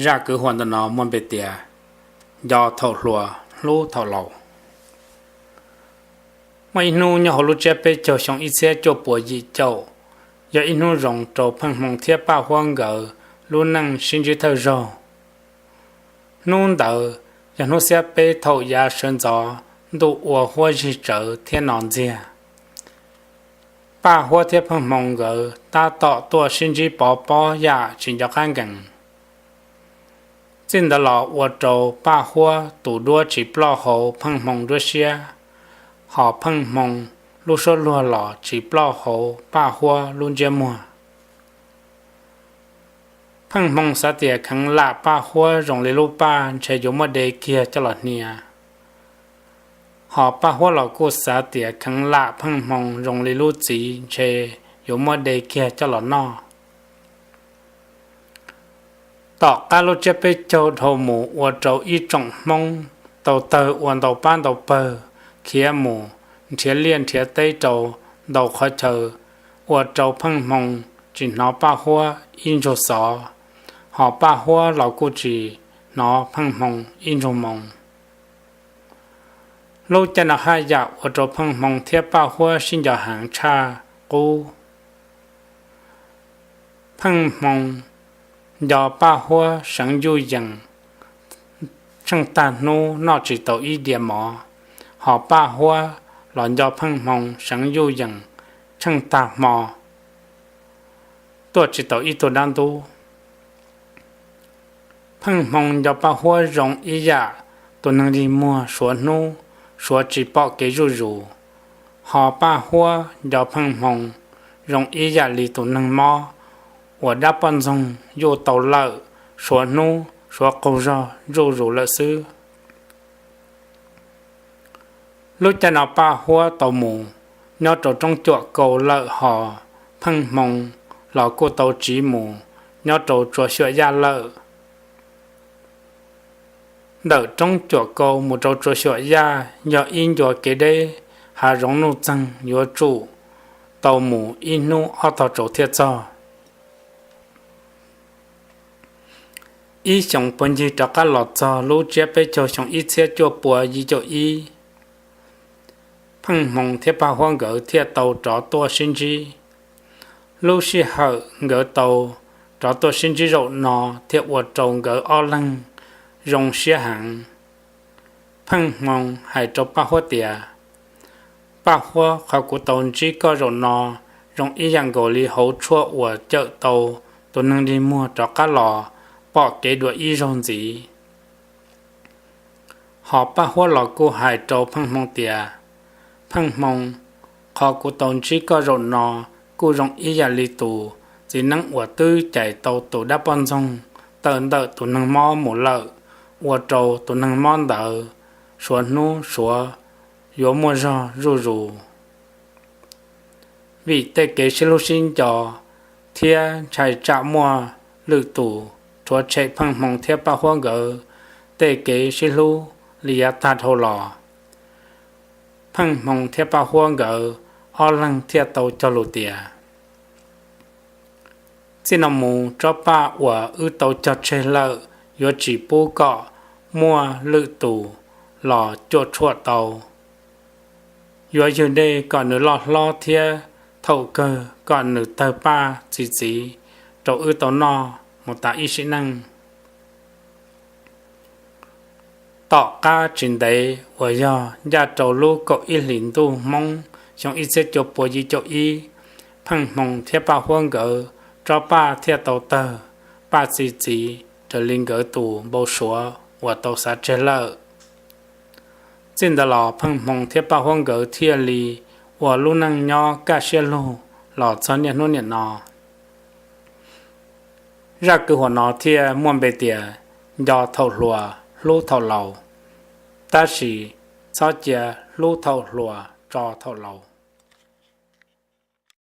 Zaj kwv huam ntawm no muaj npe tias Nco Thaum Hluas Hlub Thaum Laus. Muaj ib hnub nyob hauv lub tsiab peb caug xyoo ib txhiab cuaj puas yim caum, yog ib hnub zoo rau Pheej Hmoo thiab Paj Huab nkawd lub neej sib ntsib thawj zaug. Hnub ntawd yog hnub xiab peb thaum yav sawv ntxov, ntuj ua huab zig tsawv thiab no ntxiag. Paj Huab thiab Pheej Hmoo nkawd tab tom tuaj sib ntsib pov pob yam tsis nco qab nkees. Txij ntawd los ua rau Paj Huab tus duab tsis ploj hauv Pheej Hmoo nruab siab, hos Pheej Hmoo lub suab luag los tsis ploj hauv Paj Huab lub ntsiab muag. Pheej Hmoo xav tias kheev lam Paj Huab zoo li lub paj ntshe yuav muab de kiag coj los hnia, hos Paj Huab los kuj xav tias kheev lam Pheej Hmoo zoo li lub txiv ntshe yuav muab de kiag coj los noj. Tom qab lub tsiab peb caug dhau mus ua rau ib tsoom Hmoob tau tawg ua ntau pab ntau pawg khiav mus nrhiav liaj nrhiav teb rau ntau qhov chaw, ua rau Pheej Hmoo tsis hnov Paj Huab ib ntsug xov, hos Paj Huab los kuj tsis hnov Pheej Hmoo ib ntsug moo. Lub caij no haj yam ua rau Pheej Hmoo thiab Paj Huab sib nco heev tshaj qub. Pheej Hmoo nco Paj Huab seev yuj yees tsheej tag hnub noj tsis tau ib diav mov, hos Paj Huab los nco Pheej Hmoo seev yuj yees tsheej tag hmo tuaj tsis tau ib tug dab ntub. Pheej Hmoo nco Paj Huab zoo ib yam tus neeg dig muag suav hnub suav tsis pom kev zuj zus, hos Paj Huab nco Pheej Hmoo zoo ib yam li tus neeg mob uas dab poj ntxoog yuj tau lawm suav hnub suav qaug zog zuj zus lawm xwb. Lub caij no Paj Huab tau mus nyob rau roob Cuam Kau lawm, hos Pheej Hmoo los kuj tau tsiv mus nyob rau Tsua Xyuam Yaj lawm. Ntawm roob Cuam Kau mus rau Tsua Xyuam Yaj yog ib ncua kev deb hav zoov nuj txeeg, yuav tsum tau mus ib hnub ob tog tsaus thiaj txog. Ib xyoos puag ncig rov qab los txog lub tsiab peb caug xyoo ib txhiab cuaj puas yim caum ib, Pheej Hmoo thiab Paj Huab nkawd thiaj tau rov tuaj sib ntsib. Lub sij hawm nkawd tau rov tuaj sib ntsib zaum no thiaj ua rau nkawd ob leeg zoo siab heev. Pheej Hmoo hais rau Paj Huab tias, Paj Huab, qhov kuv tau ntsib koj zaum no zoo ib yam nkaus li hauv tshuaj uas cawm tau tus neeg dig muag rov qab los pom kev dua ib zaug ntxiv. Hos Paj Huab los kuj hais rau Pheej Hmoo tias, Pheej Hmoo, qhov kuv tau ntsib koj zaum no kuj zoo ib yam li tus txiv neeb uas twb cais tau tus dab poj ntxoog tawm ntawm tus neeg mob mus lawm, ua rau tus neeg mob ntawd suav hnub suav yuav muaj zog zuj zus. Vim tej kev sib hlub sib nco thiab ntshai tsam muaj lwm tus rhuav tshem Pheej Hmoo thiab Paj Huab nkawd tej kev sib hlub li yav tag dhau los, Pheej Hmoo thiab Paj Huab nkawd ob leeg thiaj tau cog lus tias, Txij no mus tsob paj uas wb tau cog tseg lawm yuav tsis pub kom muaj lwm tus los cuam tshuam tau. Yuav ywg dej kom nws loj hlob thiab thaum kawg kom nws tawg paj txi txiv rau wb tau noj mus tas ib sim neej. Tom qab tsis ntev uas yog ncaj rau lub kaum ib hlis ntuj Hmoob xyoo ib txhiab cuaj puas yim caum ib, Pheej Hmoo thiab Paj Huab nkawd tsob paj thiaj tau tawg paj txi txiv raws li nkawd tus npau suav uas tau xav tseg lawm. Txij ntawd los Pheej Hmoo thiab Paj Huab nkawd thiaj li ua lub neej nyob kaj siab lug los txog niaj hnub niam no. Zaj kwv huam no thiaj muaj npe tias Nco Thaum Hluas Hlub Thaum Laus, tab sis txhob cia hlub thaum hluas tso thaum laus.